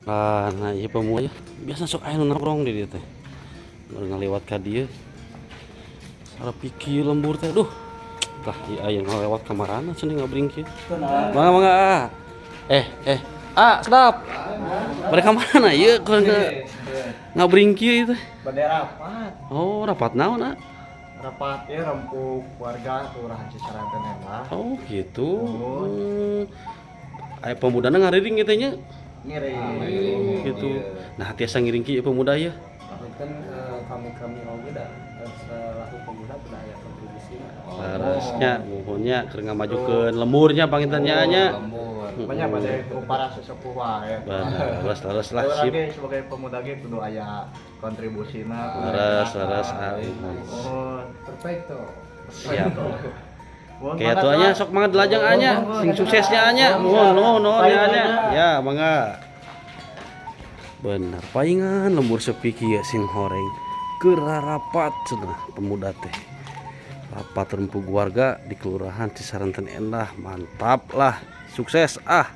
Ah, nah ieu pemuda biasa sok aya nu nongkrong di dieu teh. Baru ngaliwat ka dieu. Sarepi kieu lembur teh, duh. Tah, ieu aya ngalewat ka marana cenah ngabring kieu. Mangga, mangga, ah. Eh, eh. Ah, sedap. Mereka mana ieu keur ngabring kieu ieu teh? Bade rapat. Oh, rapat naon, ah? Rapat ya rempug warga Kelurahan Cisaranten Endah. Oh, gitu. Aya pemudana ngariring kitu nya. Ngiring. Gitu. Nah, tiasa ngiring kieu pemuda ya. Kan kami-kami oge da selaku pemuda udah aya kontribusi. Leresnya muhunnya keur ngamajukeun lemburnya panginten nya nya. Lembur. Banyak pada para sesepuh wae. Bener, leres, leres lah, Urang sip. Ge sebagai pemuda ge kudu aya kontribusina. Leres, leres, ah. Oh, Perfecto. Siap. Mohon Kayak mangga, tuh anya Pak. sok mangga dilajeng anya, sing suksesnya anya. Nuhun, nuhun, nuhun ya anya. Ya, mangga. Bener, paingan lembur sepi kieu sing horeng. Keur rapat cenah pemuda teh. Rapat rempug warga di Kelurahan Cisaranten Endah, mantap lah. Sukses ah.